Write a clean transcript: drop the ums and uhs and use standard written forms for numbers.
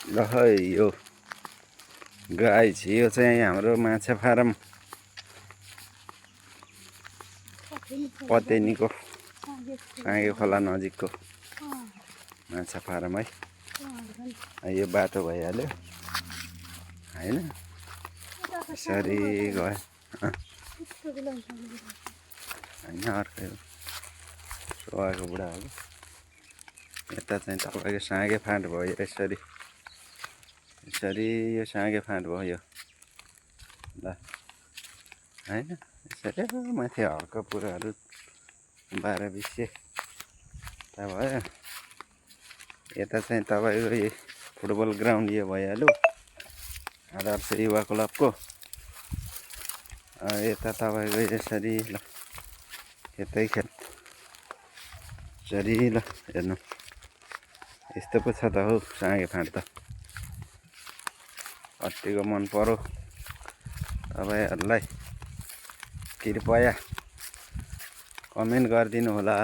ल है yo guys यो चाहिँ हाम्रो माछा फारम पतेनीको साँगे खोला नजिकको माछा फारम है। यो बाटो भइहाल्यो हैन, यसरी गयो हैन, अर्कै हो सोवाको बुढा हो। यता चाहिँ तपाईँको साँगे फाँट भयो, यसरी यसरी यो साँगे फाँट भयो ल हैन। यसरी माथि हर्क पुराहरू 12-20 त भयो। यता चाहिँ तपाईँको यो फुटबल ग्राउन्ड यो भइहाल्यो आदर्श युवा क्लबको। यता तपाईँको यसरी ल खेतै खेत यसरी ल हेर्नु यस्तो पो छ त हौ साँगे फाँट त। कतिको मन पर्यो तपाईँहरूलाई कृपया कमेन्ट गरिदिनु होला।